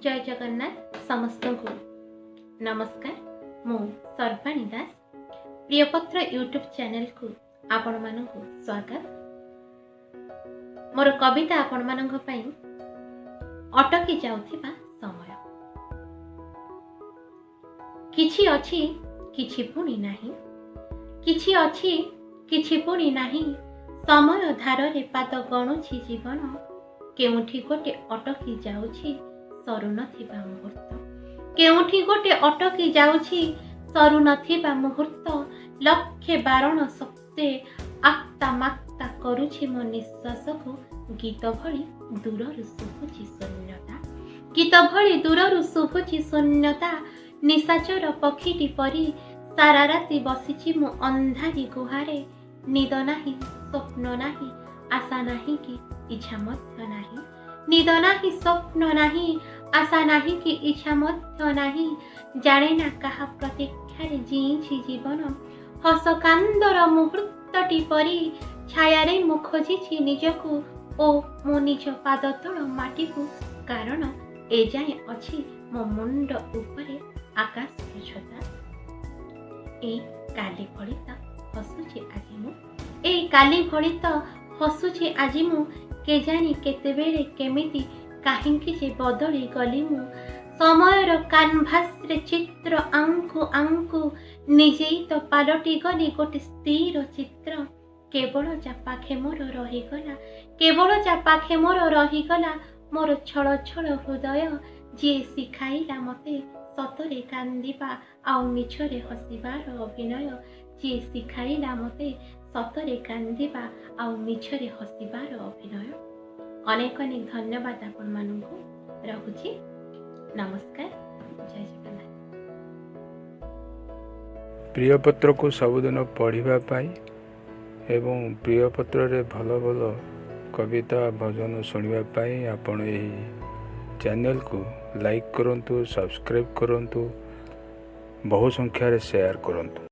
ଜୟ ଜଗନ୍ନାଥ। ସମସ୍ତଙ୍କୁ ନମସ୍କାର। ମୁଁ ସର୍ବାଣୀ ଦାସ। ପ୍ରିୟପତ୍ର ୟୁଟ୍ୟୁବ୍ ଚ୍ୟାନେଲକୁ ଆପଣମାନଙ୍କୁ ସ୍ୱାଗତ। ମୋର କବିତା ଆପଣମାନଙ୍କ ପାଇଁ, ଅଟକି ଯାଉଥିବା ସମୟ। କିଛି ଅଛି, କିଛି ପୁଣି ନାହିଁ। କିଛି ଅଛି, କିଛି ପୁଣି ନାହିଁ। ସମୟ ଧାରରେ ପାଦ ଗଣୁଛି ଜୀବନ। କେଉଁଠି ଗୋଟେ ଅଟକି ଯାଉଛି ସରୁନଥିବା ମୁହୂର୍ତ୍ତ। କେଉଁଠି ଗୋଟେ ଅଟକି ଯାଉଛି ସରୁନଥିବା ମୁହୂର୍ତ୍ତ। ଲକ୍ଷେ ବାରଣ ସତ୍ତ୍ୱେ ଆକ୍ତା ମାକ୍ତା କରୁଛି ମୋ ନିଶ୍ୱାସକୁ। ଗୀତ ଭଳି ଦୂରରୁ ଶୁଭୁଛି ଶୂନ୍ୟତା। ଗୀତ ଭଳି ଦୂରରୁ ଶୁଭୁଛି ଶୂନ୍ୟତା। ନିଶାଚର ପକ୍ଷୀଟି ପରି ସାରା ରାତି ବସିଛି ମୁଁ ଅନ୍ଧାରି ଗୁହାରେ। ନିଦ ନାହିଁ, ସ୍ୱପ୍ନ ନାହିଁ, ଆଶା ନାହିଁ କି ଇଚ୍ଛା ମଧ୍ୟ ନାହିଁ। ନିଦ ନାହିଁ, ସ୍ୱପ୍ନ ନାହିଁ, ଆଶା ନାହିଁ କି ଇଚ୍ଛା ମଧ୍ୟ ନାହିଁ। ଜାଣେ ନା କାହା ପ୍ରତୀକ୍ଷାରେ ଜିଇଁଛି ଜୀବନ। ହସ କାନ୍ଦର ମୁହୂର୍ତ୍ତଟି ପରି ଛାୟାରେ ମୁଁ ଖୋଜିଛି ନିଜକୁ ଓ ମୋ ନିଜ ପାଦ ତଳ ମାଟିକୁ, କାରଣ ଏଯାଏଁ ଅଛି ମୋ ମୁଣ୍ଡ ଉପରେ ଆକାଶର ଛତା। ଏଇ କାଲି ଭଳି ତ ହସୁଛି ଆଜି ମୁଁ। ଏଇ କାଲି ଭଳି ତ ହସୁଛି ଆଜି ମୁଁ। କେଜାଣି କେତେବେଳେ, କେମିତି, କାହିଁକି ଯେ ବଦଳି ଗଲି ମୁଁ। ସମୟର କାନଭାସରେ ଚିତ୍ର ଆଙ୍କୁ ଆଙ୍କୁ ନିଜେଇ ତ ପାଲଟି ଗଲି ଗୋଟେ ସ୍ଥିର ଚିତ୍ର। କେବଳ ଯା ପାଖେ ମୋର ରହିଗଲା, କେବଳ ଯା ପାଖେ ମୋର ରହିଗଲା ମୋର ଛଳ ଛଳ ହୃଦୟ, ଯିଏ ଶିଖାଇଲା ମତେ ସତରେ କାନ୍ଦିବା ଆଉ ମିଛରେ ହସିବାର ଅଭିନୟ। ଯିଏ ଶିଖାଇଲା ମତେ ସତରେ କାନ୍ଦିବା ଆଉ ମିଛରେ ହସିବାର ଅଭିନୟ। ଅନେକ ଅନେକ ଧନ୍ୟବାଦ ଆପଣମାନଙ୍କୁ। ରହୁଛି, ନମସ୍କାର, ଜୟ ଜଗନ୍ନାଥ। ପ୍ରିୟପତ୍ରକୁ ସବୁଦିନ ପଢ଼ିବା ପାଇଁ ଏବଂ ପ୍ରିୟପତ୍ରରେ ଭଲ ଭଲ କବିତା, ଭଜନ ଶୁଣିବା ପାଇଁ ଆପଣ ଏହି ଚ୍ୟାନେଲକୁ ଲାଇକ୍ କରନ୍ତୁ, ସବସ୍କ୍ରାଇବ୍ କରନ୍ତୁ, ବହୁ ସଂଖ୍ୟାରେ ସେୟାର କରନ୍ତୁ।